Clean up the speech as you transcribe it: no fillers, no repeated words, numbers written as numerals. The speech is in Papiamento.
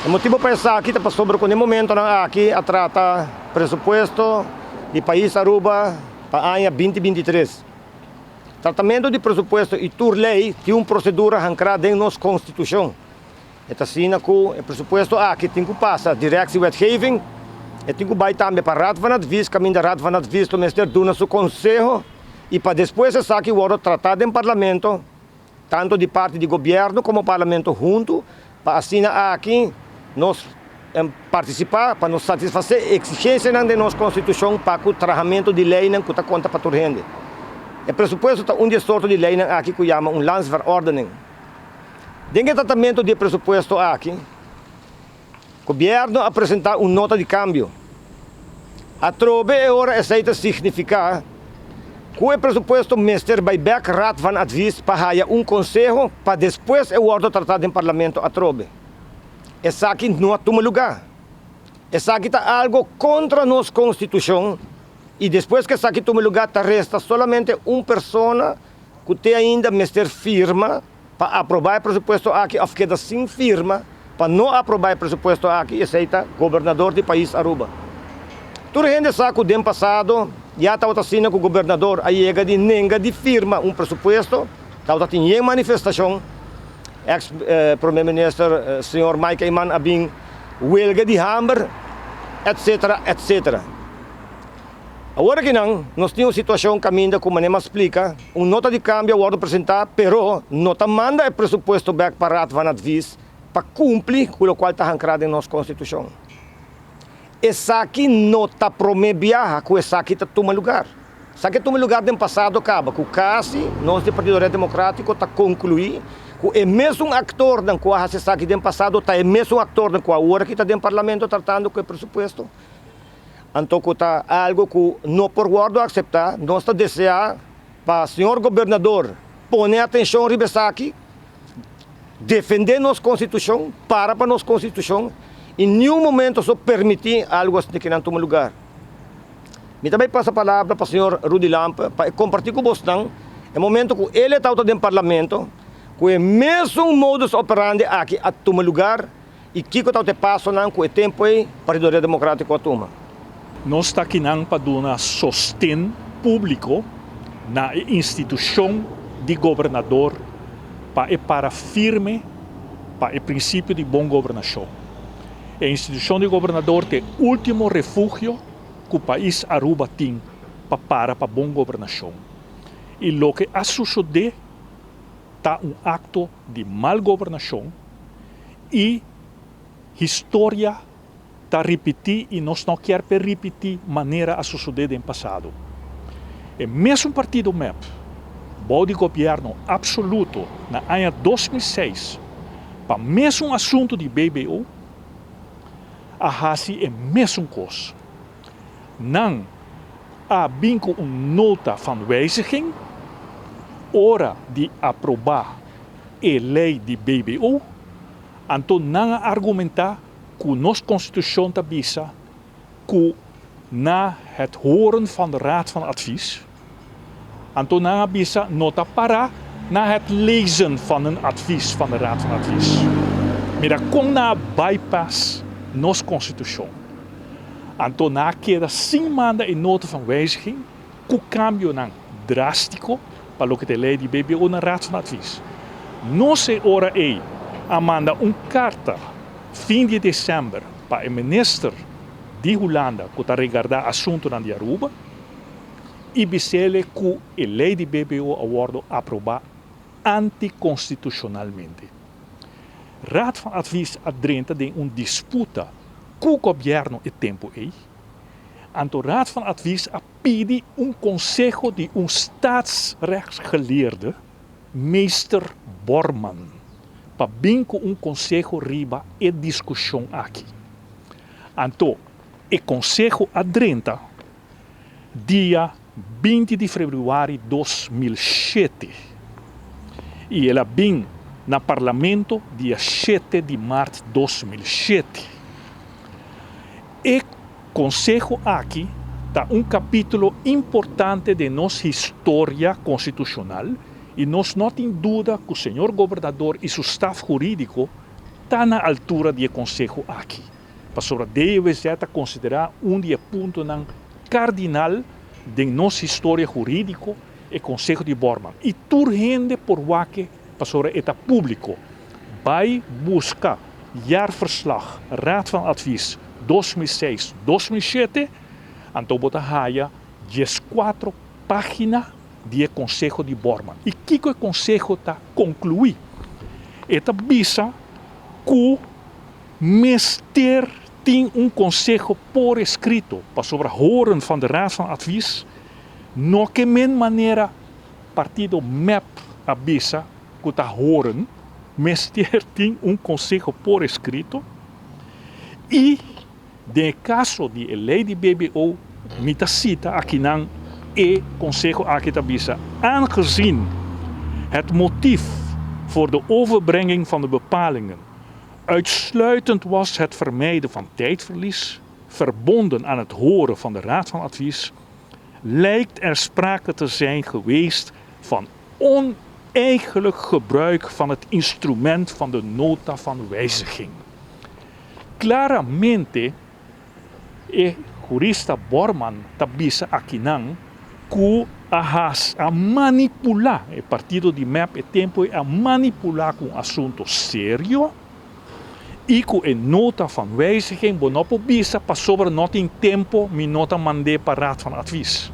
E motibo pa esaki ta pasobra cu na e momentonan aki a trata presupuesto di pais Aruba pa aña 2023. Tratamento di presupuesto y tur ley tin un procedura hancra den nos Constitucion. E ta asina cu e presupuesto aki tin cu pasa Directie Wetgeving, e tin cu bay tambe pa Raad van Advies, caminda Raad van Advies lo mester duna su conseho y pa despues esaki wordo trata den Parlamento, tanto di parti di Gobierno como Parlamento hunto, pa asina aki nos participa pa nos satisface e exigencianan den nos Constitucion pa cu trahamento di leynan cu ta conta pa tur hende. E presupuesto ta un di e sorto di leynan aki cu yama un landsverordening. Den e tratamentu di e presupuesto aki, Gobièrnu a presentá un nota di kambio. Atrobe e ora esei ta signifiká ku e presupuesto mester bai bèk Raad van Advies pa haya un konseho pa despues e wòrdu tratá den Parlamento atrobe. Esaki no a tuma lugá. Esaki ta algo kontra nos konstitushon i despues ku esaki tuma lugá ta resta solamente un persona ku te ainda mester firma pa aprobá e presupuesto aki òf keda sin firma pa no aprobá e presupuesto aki, esei ta gobernador di pais Aruba. Tur hende sa ku den pasado ya tabata asina ku gobernador a yega di nenga di firma un presupuesto, tabata tin yen manifestashon, eks prome minister señor Mike Eman a bin welga di hamber, etcetera, etcetera. Awor akinan nos tin un situacion caminda cu manera mi a splica, un nota di cambio a wordo presenta pero no ta manda e presupuesto bek pa Raad van Advies pa cumpli cu locual ta hancra den nos Constitucion. Esaki no ta prome biaha cu esaki ta tuma lugar. Esaki a tuma lugar den pasado caba cu casi nos di Partido Red Democratico ta conclui cu e mesun actornan cu a haci esaki den pasado ta e mesun actornan cu awor aki ta den Parlamento tratando cu e presupuesto. Anto ku ta algu ku no por wòrdu akseptá, nos ta deseá pa señor gobernador pone atenshon riba esaki, defendé nos konstitushon, para pa nos konstitushon i niun momento so permití algu asina kinan tuma lugar. Mi ta bai pasa palabra pa señor Rudy Lampe pa e kompartí ku bosnan e momento ku el e tabata den parlamento ku e mesun modus operandi aki a tuma lugar. I kiko tabata e pasonan ku e tempu ei Partido Red Demokratiko a tuma? Nos ta akinan pa duna sosten públiko na e institushon di gobernador pa e para firme pa e prinsipio di bon gobernashon. E institushon di gobernador ta e último refugio ku pais Aruba tin pa para pa bon gobernashon. I loke a sosodé ta un akto di mal gobernashon i historia ta ripití i nos no kier p'e ripití manera a sosodé den pasado. E mesun partido mep bou di gobièrnu apsoluto na aña 2006 pa mesun asuntu di BBO a hasi e mesun kos. Nan a bin ku un nota van wijziging ora di aprobá e lei di BBO, anto nan a argumentá ku nos konstitushon ta bisa ku na het horen van de Raad van Advies, anto nan a bisa no ta pará na het lezen van een advies van de Raad van Advies. Mira kon nan a bypass nos konstitushon. Anto nan a keda sin manda e nota van wijziging ku kambionan drástiko pa loke ta e lei di BBO na Raad van Advies. Nos e ora ei a manda un karta fin di desèmber pa e minister di Hulanda ku ta regardá asuntunan di Aruba i bis'ele ku e lei di BBO a wòrdu aprobá antikonstitushonalmente. Raad van Advies a drenta den un disputa ku gobièrnu e tempu ei. Anto Raad van Advies a pidi un konseho di un staatsrechtsgeleerde, Meester Borman, pa bin ku un konseho riba e diskushon aki. Anto e konseho a drenta dia 20 di februari 2007 i el a bin na Parlamento dia 7 di mart 2007. E konseho aki ta un kapítulo importante den nos historia konstitushonal i nos no tin duda ku señor Gobernador i su staf hurídiko. ta na altura di e konseho aki, pasobra DWZ ta konsiderá un di e puntonan kardinal den nos historia hurídiko e konseho di Borman i tur hende por wak e pasobra e ta públiko. Bai buska Jaarverslag Raad van Advies 2006, 2007, anto bo ta haya 14 página di e konseho di Borman. I kiko e konseho ta konkluí? E ta bisa ku mester tin un konseho por eskrito, pasobra horen van de Raad van Advies no ke men manera partido mep a bisa ku ta horen, mester tin un konseho por eskrito i Den e kaso di e lei di BBO, mi ta sita akinan e konseho aki ta bisa, Aangezien het motief voor de overbrenging van de bepalingen uitsluitend was het vermijden van tijdverlies verbonden aan het horen van de Raad van Advies, lijkt er sprake te zijn geweest van oneigenlijk gebruik van het instrument van de nota van wijziging. Claramente e jurista Borman ta bisa akinan cu a has a manipula e partido di mep e tempo ei a manipula cu un asunto serio y cu e nota van wijziging bo no por bisa pasobra no tin tempo mi no ta mande pa Raad van Advies.